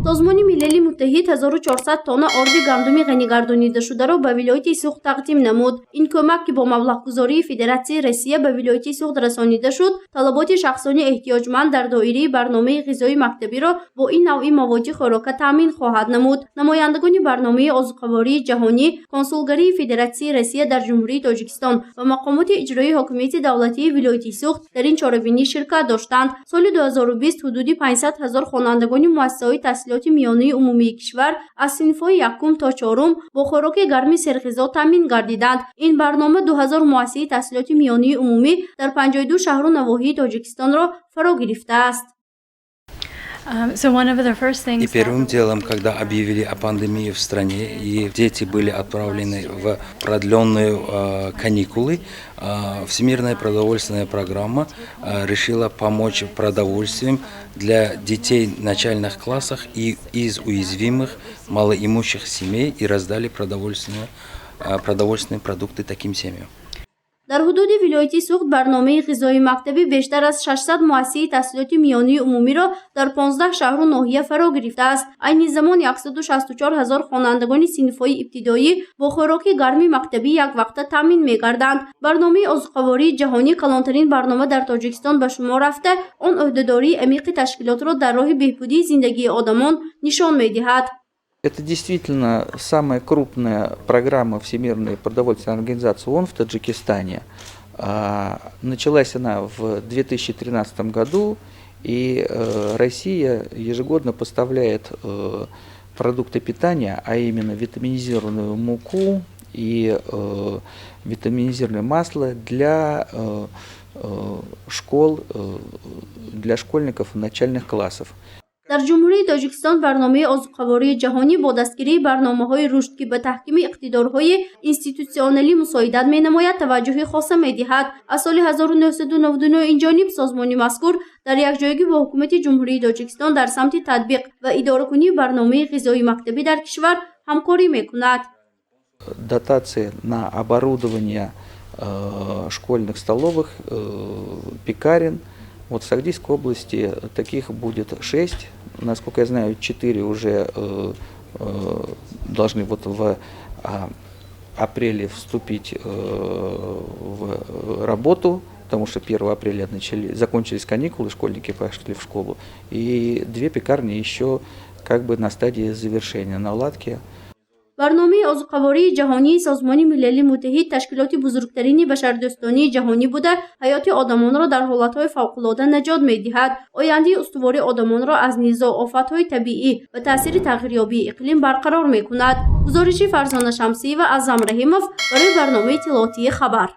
Созмони Милали Муттаҳид 1400 тонна орди гандуми ғанигардонидашударо ба вилояти Суғд тақдим намуд. Ин кӯмак, ки бо маблағгузории Федератсияи Россия ба вилояти Суғд расонида шуд, талаботи шахсони эҳтиёҷманд дар доираи барномаи ғизои мактабиро бо ин навъи маводи хӯрока таъмин хоҳад намуд. Намояндагони Барномаи озуқавории ҷаҳонӣ, Консулгарии Федератсияи Россия дар Ҷумҳурии Тоҷикистон ва мақомоти иҷроии ҳокимияти давлатии вилояти Суғд дар ин чорабинӣ ширкат доштанд. Соли 2020 ҳудуди 500 ҳазор хонандагони муассисаҳои таҳсилоти миёнаи умумии кишвар аз синфҳои якум то чорум бо хӯроки гарми серғизо таъмин гардиданд. Ин барнома 2000 муассисаи таҳсилоти миёнаи умумӣ дар 52 шаҳру навоҳии Тоҷикистонро фаро гирифтааст. И первым делом, когда объявили о пандемии в стране и дети были отправлены в продленные каникулы, Всемирная продовольственная программа решила помочь продовольствием для детей начальных классах и из уязвимых малоимущих семей и раздали продовольственные продукты таким семьям. Дар ҳудуди вилояти Суғд барномаи ғизои мактабӣ бештар аз 600 муассисаи таҳсилоти миёнаи умумиро дар 15 шаҳру ноҳия фаро гирифтааст. Айни замон 164 ҳазор хонандагони синфҳои ибтидоӣ бо хӯроки гарми мактабӣ яквақта таъмин мегарданд. Барномаи озуқавории ҷаҳонӣ калонтарин барнома дар Тоҷикистон ба шумор рафта, он ӯҳдадории амиқи ташкилотро дар роҳи беҳбудии зиндагии одамон нишон медиҳад. Это действительно самая крупная программа Всемирной продовольственной организации ООН в Таджикистане. Началась она в 2013 году, и Россия ежегодно поставляет продукты питания, а именно витаминизированную муку и витаминизированное масло для школ, для школьников начальных классов. Дар Ҷумҳурии Тоҷикистон Барномаи озуқавории ҷаҳонӣ бо дастгирии барномаҳои рушд, ки ба таҳкими иқтидорҳои институтсионалӣ мусоидат менамояд, таваҷҷӯҳи хоса медиҳад. Аз соли 1999 инҷониб созмони мазкур дар якҷоягӣ бо Ҳукумати Ҷумҳурии Тоҷикистон дар самти татбиқ ва идоракунии барномаи ғизои мактабӣ дар кишвар ҳамкорӣ мекунад. Дотации на оборудование школьных столовых, пекарен. Вот в Согдийской области таких будет шесть. Насколько я знаю, четыре уже должны вот в апреле вступить в работу, потому что 1 апреля закончились каникулы, школьники пошли в школу. И две пекарни еще как бы на стадии завершения наладки. Барномаи озуқавории ҷаҳонии Созмони Милали Муттаҳид ташкилоти бузургтарини башардӯстонии ҷаҳонӣ буда, ҳаёти одамонро дар ҳолатҳои фавқулода наҷот медиҳад, ояндаи устувори одамонро аз низоъ, офатҳои табиӣ ва таъсири тағйирёбии иқлим барқарор мекунад. Гузориши Фарзона Шамсиева, Аъзам Раҳимов барои барномаи иттилоотии «Хабар».